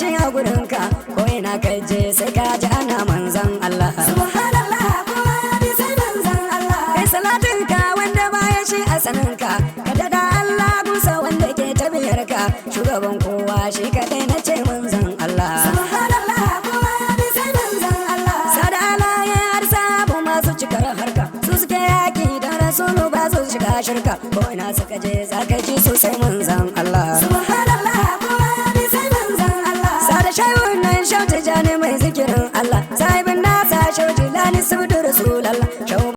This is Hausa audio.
shi a gurinka. Ko ina ka je sai ka ji ana manzan Allah. Subhanallah, kowa ya bi sai manzon Allah. Kai salatinka wanda baya shi a saninka, ka daga Allah gusa wanda ke tabiyarka. Shugaban kowa shi kadai na ce manzan Allah. Subhanallah, kowa ya bi sai manzon Allah. Sada alaye har sabu masu cikar harka, su suke yaki da rasulu ba su shiga shirka. Ko ina suka je zaka ji su sai manzan